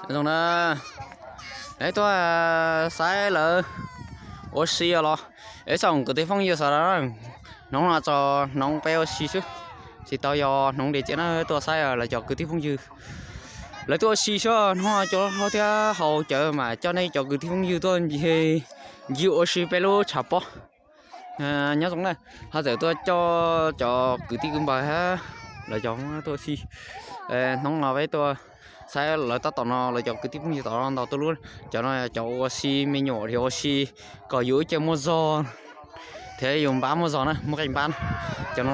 Zoo na, es tuaj saib lawv ua si os los, es tsoom kwv tij phooj ywg sawv daws, hnub no tso hnoov peb ua si xwb, tsis tau yog hnoov diam tiam na, tuaj saib lawv cov kwv tij phooj ywg. Lawv tuaj ua si xwb, hnub no cov hlob thiab haus cawv mas coj nej cov kwv tij phooj ywg tuaj ncig ua si peb lub tshav pob. Nyob zoo na, ho txawm tuaj coj cov kwv tij kwv npawg hab lawv cov tuaj ua si. Hnub no peb tuaj saib lawv tab tom no, lawv cov kwv tij phooj ywg tom no ntau tuaj lub, cov no cov ua si me nyuam thiab ua si kom yus ib ce muaj zog thiab yus npab muaj zog na, muaj qe npab na. Cov no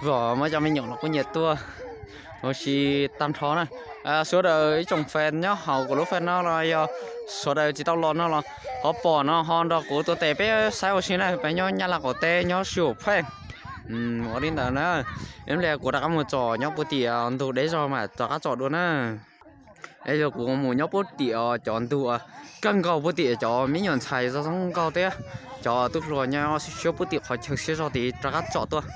vim muaj cov me nyuam los kuj nyiam tuaj ua si tag nrho na. Sawv daws ib tsoom fans nyob hauv kuv lub fans no los yog sawv daws tsis tau los no los ho pom no ho nrog kuv tuaj tes peb saib ua si na, peb nyob Nyab Laj qaum teb nyob Suam Pheej. Ua li ntawd na, ib pliag kuv rov qab mus tsom nyob puag tim ntug deb zog mas rov qab tsom dua na. Es yog kuv mus nyob puag tim cov ntug kawg nkaus puag tim cov me nyuam ntxhais zoo zoo nkauj thiab cov tub hluas nyob siab puag tim qhov chaw siab zog tid rov qab tsom tuaj.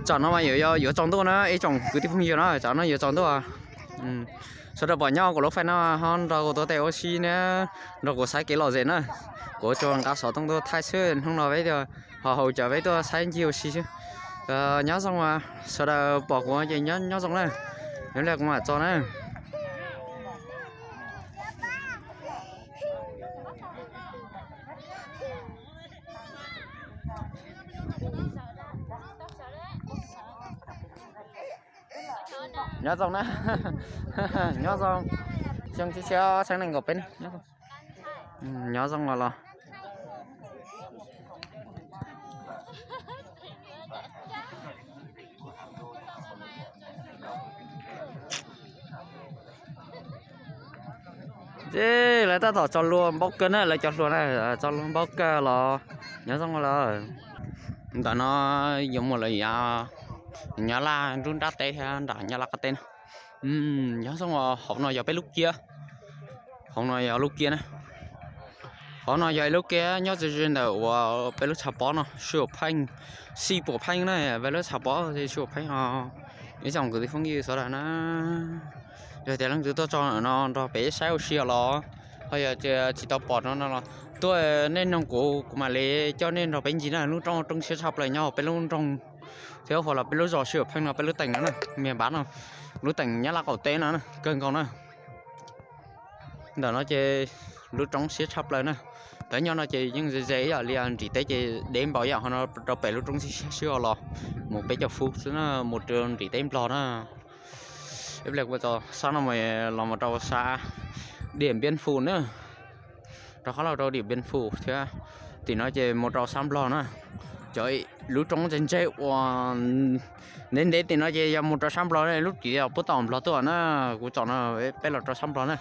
Tsam no mas yuav yuav tsaus ntuj na ib tsoom kwv tij phooj ywg na, tsam no yuav tsaus ntuj. Sawv daws pom nyob kuv lub fais no ho nrog kuv tuaj tes ua si na, nrog kuv saib kev lom zem na. Kuv tsuas nqa xov tooj tuaj thaij xwb, hnub no peb ho haus cawv peb tuaj saib ncig ua si xwb. Nyob zoo, sawv daws pom kuv ces nyob zoo na, ib pliag kuv mam tso na. Nyob zoo na, nyob zoo, xyoo tshiab tshiab xeeb nees nkaum peb, nyob zoo los. Lawv tab tom tso lua npaum kawg na, lawv cov hluas na, tso lua npaum kawg los nyob zoo lawm. Ntawm no yuav mus lawm yav Nyab Laj nruab nrab teb thiab nram Nyab Laj qab teb na. Nyob zoo, hauv no yog peb lub kiab, hauv no yog lub kiab na. Hauv no yog ib lub kiab nyob ze ze ntawm uas peb lub tshav pob no, Suam Pheej, Xij Puam Pheej na, peb lub tshav pob Suam Pheej os. Ib tsoom kwv tij phooj ywg sawv daws na, yog tias leej twg tuaj txog ntawm no nrog peb saib ua si os los, ho yog tias tsis tau pom no no los tuaj nej noog kuv, kuv mam li coj nej nrog peb ncig na. Lub roob roob siab tshaj plaws nyob peb lub nroog thiab ua los peb lub zos Suam Pheej no, peb lub teem no na, mias npav no, lub teem Nyab Laj qaum teb no kawg nkaus na. Ntawm no ces lub roob siab tshaj plaws na. Peb nyob no ces yeej ze ze ib yam li nrim teb ces deb npaum ib yam, ho no rau pem lub roob siab siab los mus peb caug fuv xwb na, mus rau nrim teb Nplog na. Ib pliag kuv tso sab no los mus rau sab Diam Npiab Fus na, rov qab los rau Diam Npiab Fus thiab. Tim no ces mus rau sab Nplog na. Cov lub roob ntse ntse uas ntev ntev tim no ces yog mus rau sab Nplog, lub ris puab tom Nplog tuaj na. Kuv tsom no peb los rau sab Nplog na.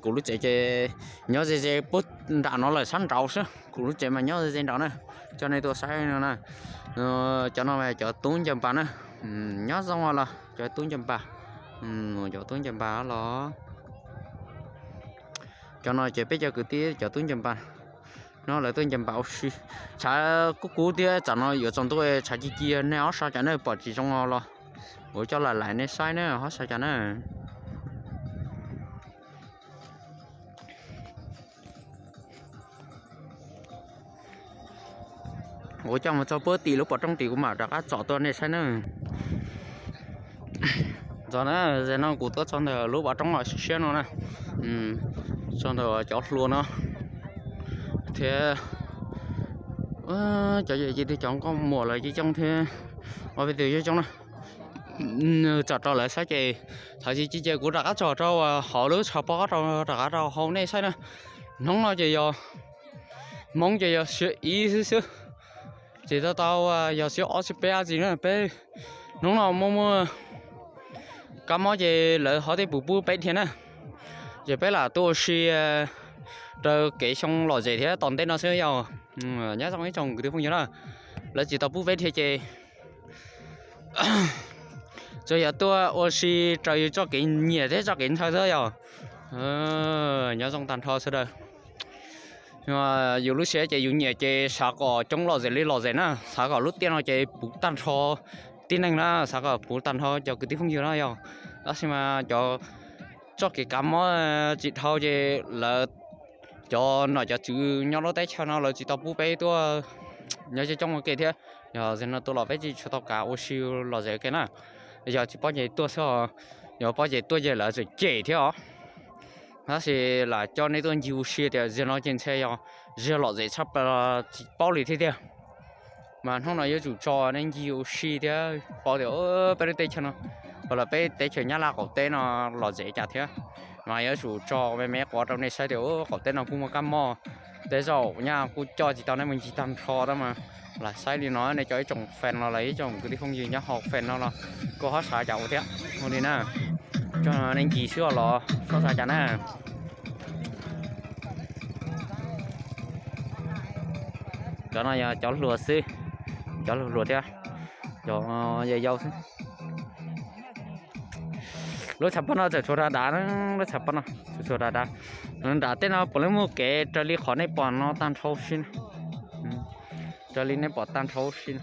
Kuv lub tsev ces nyob ze ze puag nram no lawm sab nraud xwb, kuv lub tsev mas nyob ze ze nraud na. Coj nej tuaj saib no na. Cov no cov tub ncaws npas na. Nyob zoo los cov tub ncaws npas, cov tub ncaws npas los. Cov no ces peb cov kwv tij cov tub ncaws npas no, lawv tuaj ncaws npas ua si. Tshav kub kub thiab tsam no yuav tsaus ntuj, tshav ci ci, nej ho sawv cas na, pom tsis zoo los kuv coj lam lais nej saib na, ho sawv cas na. Kuv coj mus txog puag tim lub pov roob tim kuv mam rov qab tsom tuaj nej saib na. Txog na, ze no kuv tuaj txog ntawm lub pov roob los siab siab no na. Txog ntawm cov hluas no thiab cov yawm yij thiab cov nkauj muam lawv coob coob thiab, ob peb tug coob coob na. Tsom rau lawv saib ces thaum chiv ci ces kuv rov qab tsom rau hauv lub tshav pob rau, rov qab rau hauv nej saib na. Hnub no ces yog Hmoob ces yog xiab ib xwb xwb, tsis tau tau yog xiab ob xiab peb dab tsi na. Peb hnub no muaj muaj kab mob ces lawv ho tej pum pub peb dhia na. Ces peb lam tuaj ua si raws kev xyoo lom zem thiab tom ntej no xwb yog. Nyob zoo ib tsoom kwv tij phooj ywg na, lawv tsis tau pub peb dhia ces tsuas yog tuaj ua si raws yus txoj kev nyiam thiab txoj kev ntshaw xwb yog. Nyob zoo tag nrho sawv daws. Yus lub siab ces yus nyiam ces xav kom coob lom zem li lom zem na, xav kom lub tiaj no ces puv tag nrho tib neeg na, xav kom puv tag nrho cov kwv tij phooj ywg na yog. Tab sis mas cov txoj kev kav mob tsis dhau ces lawv cov nom cov tswv nyob lub teb chaws no lawv tsis tau pub peb tuaj nyob coob coob ua ke thiab. Yog zaum no tuaj los peb tsis tshua tau kav ua si lom zem ua ke na. Yog tsis paub ces tuaj xwb os, yog paub ces tuaj ces lawv tseem cem thiab os. Tab sis lam coj nej tuaj ncig ua si tias zaum no ces ntshe yog zaum lom zem tshaj plaws los tsis paub li thiab tiag. Mas hnub no yuav tsum tso nej ncig ua si thiab paub tias peb lub teb chaws no, los peb teb chaws Nyab Laj qaum teb no lom zem cas thiab. Mas yuav tsum tso me me quav rau nej saib tias qaum teb no kuj muaj kab mob, tej zaum nyaj kuj coj tsis tau nej mus ncig tag nrho tab mas lam saib li no nej cov ib tsoom fans los lawv ib tsoom kwv tij phooj ywg nyob hauv fans no los kuj ho xav cas ua thiab. Ua li na, coj nej ncig xwb los txhob xav cas na. Cov no yog cov hluas xwb, cov hluas hluas thiab, cov yau yau xwb. Lub tshav pob no tseem tshuav dav dav, lub tshav pob no tseem tshuav dav dav. Nram tej no puav leej muaj kev raws li qhov nej pom no tag nrho si na. Raws li nej pom tag nrho si na.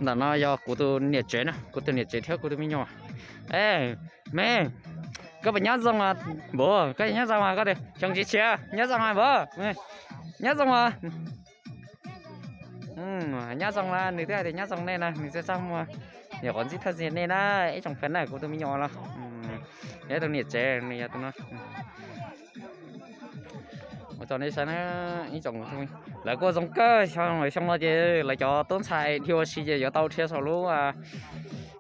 Ntawm no yog kuv tus niam tsev na, kuv tus niam tsev thiab kuv tus me nyuam. Me, koj puas nyob zoo npaum, koj nyob zoo mas koj tias xyoo tsis tshiab nyob zoo mas npaum, nyob zoo mas. Nyob zoo na, nws twb hais tias nyob zoo nej na, nws txaj txaj muag, nyuam qhuav ntsib thawj txij nej na, ib tsoom fans na, kuv tus me nyuam los. Yog tus niam tsev, nws yog tus no. Ua tso nej saib na, ib tsoom, lawv kuj zoo kawg, xyoo no ces lawv cov tub ntxhais dhia ua si ces yuav tau dhia saum lub,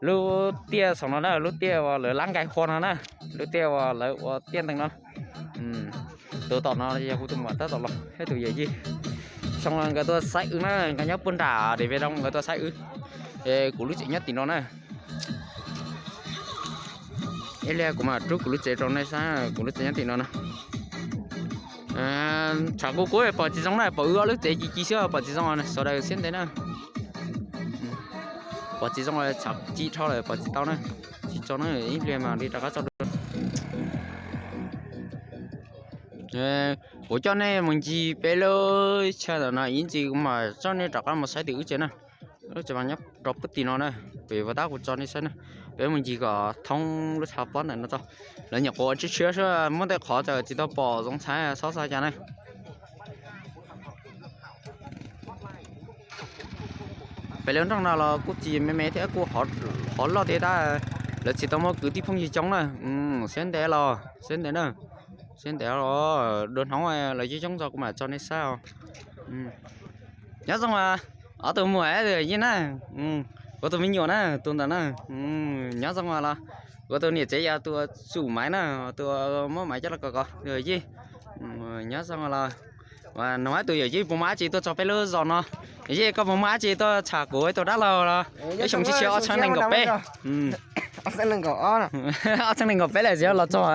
lub tiaj saum no na, lub tiaj uas lawv lab nkaij hua no na, lub tiaj uas lawv ua tiaj ntees no. Tus tom no yog kuv tus muam tab tom los thiab tus yawm yij. Xyoo no nkawd tuaj saib wb na, nkawd nyob puag nram Diam Npej Doo, nkawd tuaj saib wb. Es kuv lub tsev nyob tim no na. Ib pliag kuv mam rub kuv lub tsev rau nej saib, kuv lub tsev nyob tim no na. Tshav kub kub pom tsis zoo na, pom wb ob lub tsev ci ci xwb pom tsis zoo, sawv daws siab ntev na. Pom tsis zoo, tshav ci dhau lawm pom tsis tau na. Tsis tso na, ib pliag mam li rov qab tso dua. Kuv coj nej mus ncig peb lub chaw ntawm no ib ntsis kuv mam coj nej rov qab mus saib tim wb tsev na. Lub tsev mas nyob rau puag tim no na, pem ua tab kuv tso nej saib na. Peb mus ncig kom thoob lub tshav pob ntawm no tso. Lawv nyuam qhuav tshiab tshiab xwb, muaj tej qhov tseem tsis tau pom zoo txhais, txhob xav cas na. Peb lub nroog no los kuj tsis me me thiab, kuj qhov loj thiab tab, lawv tsis tau muaj kwv tij phooj ywg coob na. Siab ntev los siab ntev na, siab ntev los dua hnub lawv coob coob tso kuv mam tso nej saib os. Nyob zoo os, ob tug muam tus yij na, kuv tus me nyuam na, tus ntawd na. Nyob zoo os los, kuv tus niam tsev yog tus tsum maiv na, tus muab maiv coj los kov kov, tus yij. Nyob zoo os los, nug tus yawm yij puas muaj dab tsi tuaj txog peb lub zos no. Yij, koj puas muaj dab tsi tuaj tsham kuv ib tug dab laug los? Ib xyoo tshiab tshiab ob txhiab nees nkaum peb. Ob txhiab nees nkaum peb lawm tsis los txog.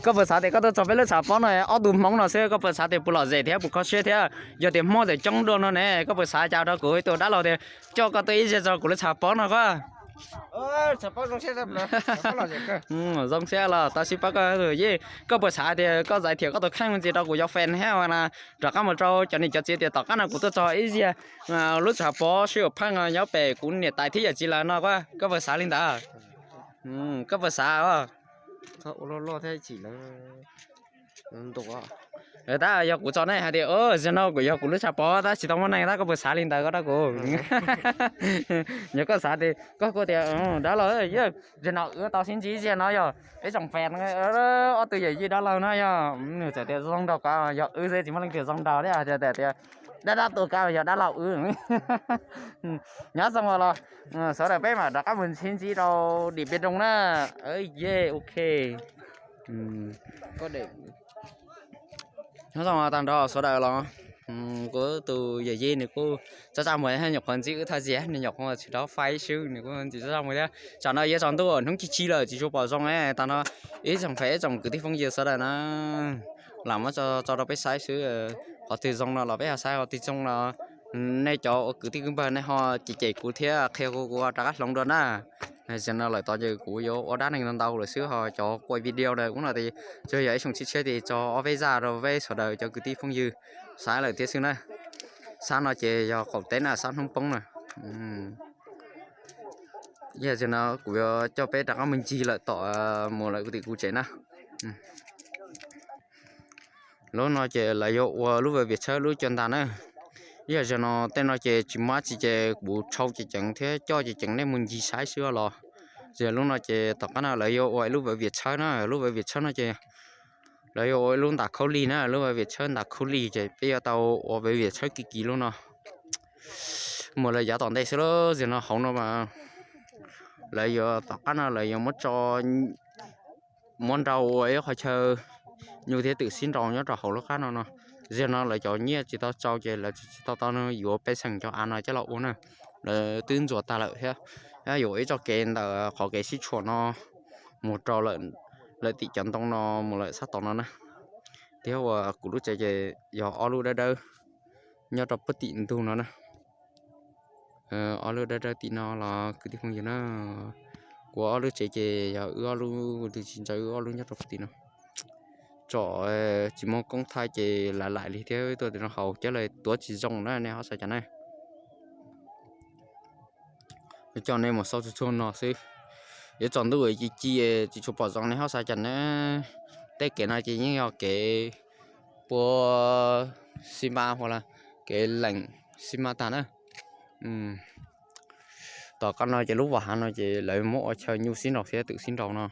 Koj puas xav tias koj tuaj txog peb lub tshav pob no ob tug hmoob no xwb, koj puas xav tias puas lom zem thiab puas kho siab thiab? Yog tias hmoob tseem coob dua no ne, koj puas xav cas rau kuv ib tug dab laug tias coj koj tuaj ib zaug txog kuv lub tshav pob no koj? Zoo siab los tau sib pab koj tus yij. Koj puas xav tias koj zais thiam koj tus kheej ntxiv rau kuv cov fans thiab na, rov qab mus rau cov niam cov txiv tias tom qab no kuv tuaj txog ib zaug lub tshav pob sib ua pheej nyob pem kuv niam tais thiab yawm txiv lawv no, koj puas xav li ntawd? Koj puas xav? Tab yog kuv tso nej hais tias zaum no kuv yog kuv lub tshav pob tab sis tsis tau muaj neeg tab koj puas xav li ntawd koj rau kuv? Yog koj xav tias koj kuj tias dab laug, zaum no wb tau sib ntsib ziag no yog ib tsoom fans, ob tug yawm yij dab laug no yog nws txawm tias zoo nraug ko yog wb xwb tsis muaj leej twg zoo nraug thiab tias tias dab dab tuaj ko yog dab laug wb. Nyob zoo los sawv daws peb mam rov qab mus sib ntsib rau Diam Npej Doo na. Ye, ok. Nyob zoo tag nrho sawv daws los, kuv tus yawm yij nws kuj txaj txaj muag thiab, nyuam qhuav ntsib wb thaj ziag nws nyuam qhuav tsis rov faib swb, nws kuj ntxim txaj txaj muag thiab. Tsam no yuav tsaus ntuj hnub ci ci lawm tsis tshua pom zoo, tag no ib tsoom fans ib tsoom kwv tij phooj ywg sawv daws na, lam muab tso rau peb saib xwb. Qhov twg zoo no los peb ho saib, qhov twg zoo los nej cov ua kwv tij kwv npawg nej ho cem cem kuv thiab qhia kuv, kuv rov qab hloov dua na. Zaum no lawm tod ces kuv yuav ua dab neeg ntau ntau lawm xwb, ho cov kuaj video ntawd ub no ces tsuas yog ib xyoo tshiab tshiab ces tso ob peb zaj rau peb sawv daws cov kwv tij phooj ywg saib lawm thiab xwb na. Sab no ces yog qaum teb na, sab hnub poob na. Yog li no kuv yuav coj peb rov qab mus ncig lawm tom mus lawm tim kuv tsev na. Lub no ces lawv yuav ua lub vawv viam tshawb lub cov ntag na. Yog zaum no tej no ces tsis muaj dab tsi ces kuv tshau ceev ceev thiab coj ceev ceev nej mus ncig saib xwb los. Yog lub no ces tom qab no lawv yuav ua ib lub vawv viam tshawb na, lub vawv viam tshawb no ces lawv yuav ua ib lub ntas khaub lig na, lub vawv viam tshawb ntas khaub lig ces peb yuav tau ua vawv viam tshawb kim kim lub no mus lawm yav tom ntej xwb lauj. Yog no hauv no mas lawv yuav tom qab no lawv yuav muab tso, muab nrau ua ib qhov chaw nyuj thiab twm sib nraus nyob rau hauv lub qab no no. Yog no lawv cov nyiaj tsis tau tsau ces lawv tsis tau tau yuav pej xeem cov av no coj los ua na. Lawv twb ntxuav tag lawm thiab, yuav ua ib txoj kev ntawm qhov kev sib tshuam no mus rau lawm tim cov ntoo no mus lawm sab tod no na. Thiab uas kuv lub tsev ces yog ob lub dawb dawb nyob rau puag tim ntug no na. Ob lub dawb dawb tim no los kwv tij phooj ywg na, kuv ob lub tsev ces yog wb ob lub, tus tsis ntsaw wb ob lub nyob rau puag tim no. Tsom tsis muaj koob thaij ces laim laim li thiab tuaj tim no haus cov lawv tuav tsis zoo na nej ho xav cas na. Coj nej mus xauj txhua txhua no xwb. Yuav tsaus ntuj ci ci tsis tshua pom zoo nej ho xav cas na. Tej kev no ces yeej yog kev pua xi mas hu kev leem xi mas tag na. Tom qab no ces lub vam hav no ces lawv muab ua chaw nyuj sib nraus thiab twm sib nraus no.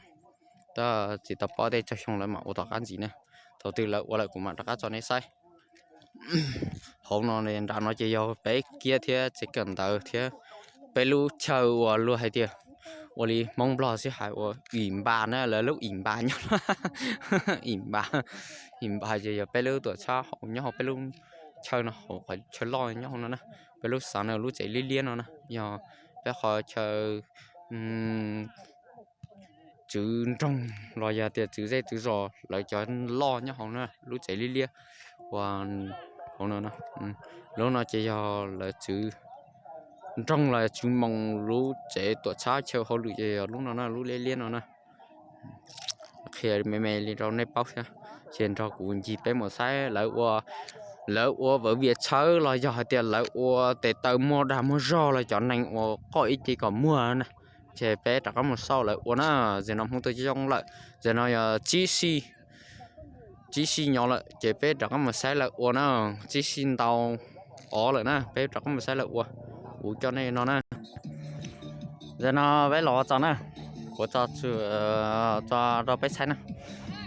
Tab tsis tau paub tej tsawg xyoo lawv mam ua tom qab ntxiv na. Thaum twg lawv ua lawm kuv mam rov qab tso nej saib. Hauv no nram no ces yog peb kiab thiab tsev kawm ntawv thiab peb lub chaw uas luag hais tias ua li Hmoob Nplog xib hais ua ib npas na, lawv lub ib npas nyob, ib npas, ib npas ces yog peb lub tuam txhab hauv nyob hauv peb lub chaw no hauv qhov chaw loj nyob hauv no na. Peb lub xav no lub tsev liab liab no na yog peb qhov chaw tswv nroog los yog tias tswv zej tswv zos lawv cov loj nyob hauv na, lub tsev liab liab ua hauv no. Lub no ces yog lawv tswv nroog los tswv moo lub tsev tuam txhab chaw hauj lwm ces yog lub no na, lub liab liab no na. Qhia me me li rau nej paub thiab, ces nrog kuv ncig peb mus saib lawv ua, lawv ua vawv viam tshawb los yog hais tias lawv ua tes taw muag dag muag zog los cov neeg uas qoj ib ce kom muag na. Ces peb rov qab mus xauj lawv ua na. Zaum no hmoov twg zoo lawm, zaum no yog tsib sij, tsib sij nyob lawm ces peb rov qab mus saib lawv ua na. Tsib sij ntau ob lawm na, peb rov qab mus saib lawv ua. Kuv coj nej no na. Zaum no peb los txog na, kuv tso tso rau peb saib na.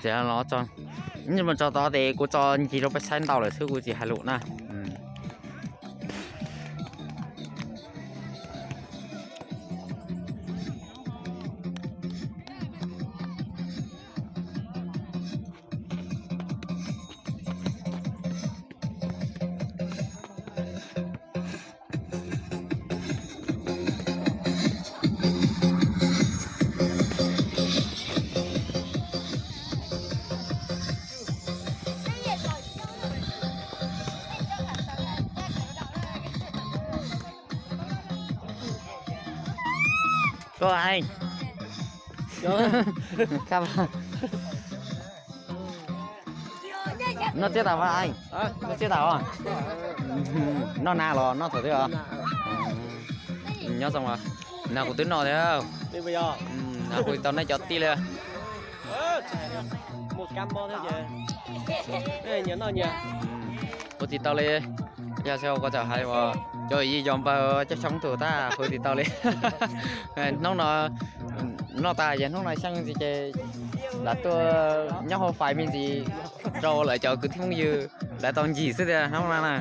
Ces los txog, mus txog tod ces kuv tso ncig rau peb saib ntau lawm xwb kuv tsis hais lus na. Noj tsiab tas, noj tsiab tas. Noj na los noj thaum twg os? Nyob zoo, na kuv twb noj thiab. Hu tsis tau nej cov tij li. Hu tsis tau li. Yog xyov kuv txawm hais uas cov yij yos npawg coj xyoob tus tab hu tsis tau li. Hnub no noj tas ces hnub no xyeej ntxiv ces lam tuaj nyob hauv fais me ntsis rau lawv cov kwv tij phooj ywg lawv tau ncig xwb tiag hnub no na.